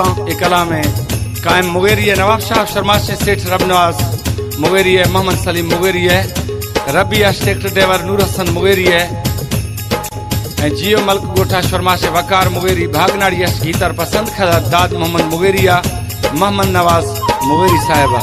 اے کلام ءِ قائم مغیری ءِ، نواب شاہ شرماشیں سیٹھ رب نواز مغیری ءِ، محمد سلیم مغیری ءِ، ربی آرکسٹرا ڈرائیور نور حسن مغیری ءِ، ایں جیو ملک گوٹھا شرماش ءِ، وقار مغیری بھاگناڑی ءِ، گیتار پسند کھدا داد محمد مغیری ءِ، محمد نواز مغیری صاحب ءِ۔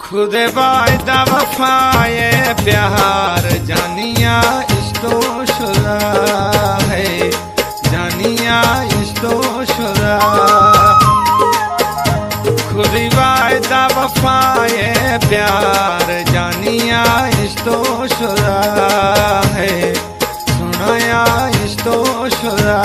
خود وعدہ وفائے پیار، جانیا اشتو شدہ ہے، جانیا اشتو شدہ۔ خود وعدہ وفائے پیار، جانیا اشتو شدہ ہے۔ سنایا اشتو شدہ۔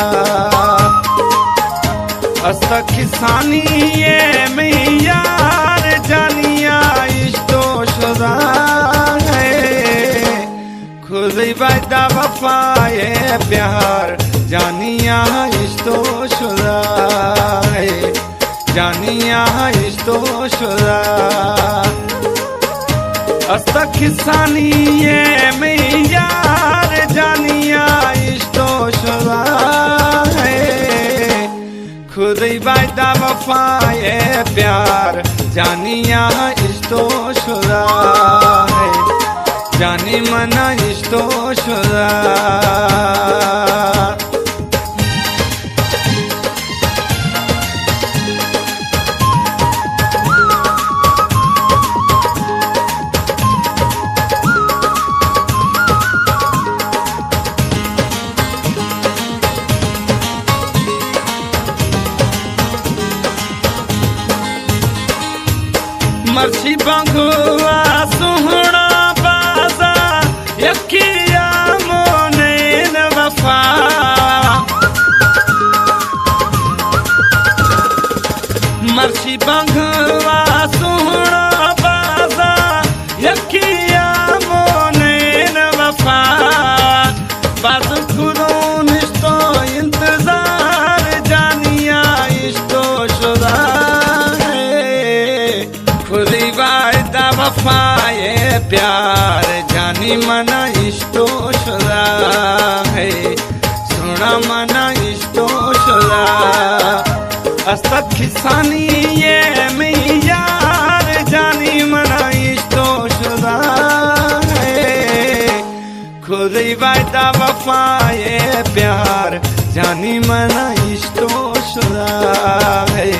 است کسانی اے میں یار، جانیا اشتو شدہ ہے۔ خود وعدہ وفائے پیار، جانیا اشتو شدہ ہے۔ جانیا اشتو شدہ۔ است کسانی اے میں یار، جانیا اشتو شدہ ہے۔ خود وعدہ وفائے پیار، جانیا اشتو شدہ ہے۔ جانی منا اشتو شدہ۔ مرچی بانگوا سوہنا بازا، یکی آمونین وفا۔ مرچی بانگوا سوہنا بازا، یکی آمونین وفا۔ باز کدوم اشتو انتظار، جانیا اشتو شدہ ہے۔ خودی وعدہ وفائے پیار، جانی منا اشتو شدہ ہے، سنا منا اشتو شدہ۔ است کسانی اے میں یار، جانی منا اشتو شدہ ہے۔ خودی وعدہ وفائے پیار، جانی منا اشتو شدہ ہے،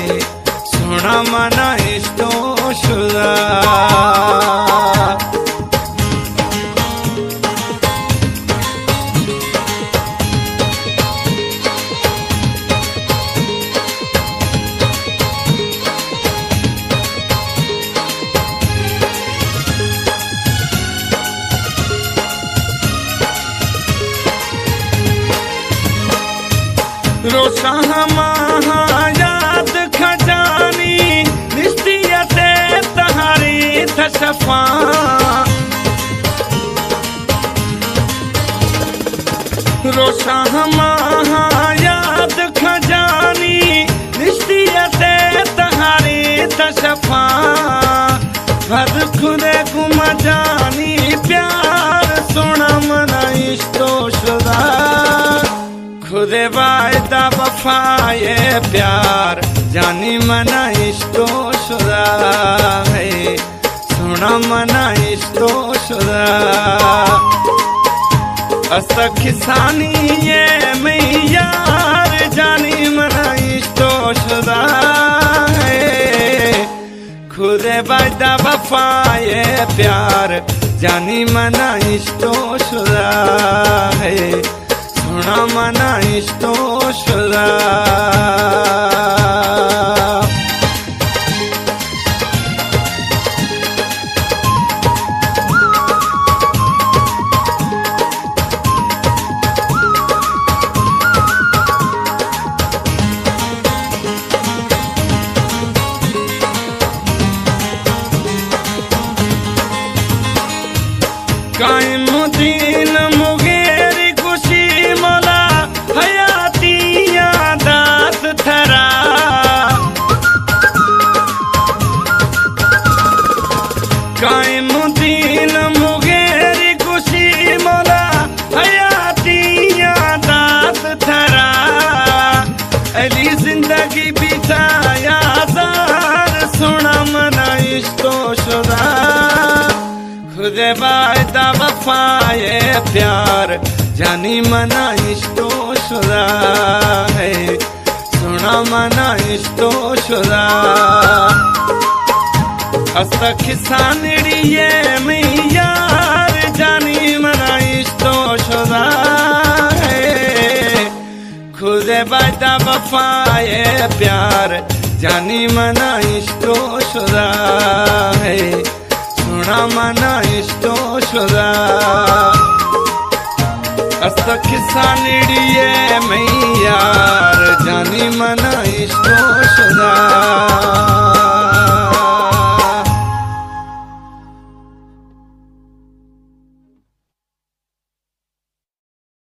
سنا منا اشتو شدہ۔ روشاں ہما یاد کھجانی، نشتی تے تہاری تشفاں۔ روشاں ہما یاد کھجانی، نشتی تے تہاری تشفاں۔ ہر کھدے گم جانی پیار، سنا منا اشتو شدہ۔ خودی وعدہ وفائے پیار، جانی منا اشتو شدہ ہے، سنا منا اشتو شدہ۔ است کسانی اے میں یار، جانی منا اشتو شدہ ہے۔ خودی وعدہ وفائے پیار، جانی منا اشتو شدہ ہے، سنا منا اشتو شدہ۔ قائم الدین مغیری گوشی مولا، حیاتی یاد دات ترا۔ قائم الدین وعدہ وفا ہے پیار، جانی منا عشق تو شدا ہے، سنا منا عشق تو شدا۔ ہستا کسانڑی ہے میں یار، جانی منا عشق تو شدا ہے۔ خود وعدہ وفا ہے پیار، جانی منا عشق تو شدا ہے، سنا منا عشق تو شدا۔ ہستا کسانڑی ہے میں یار، جانی منا عشق تو شدا۔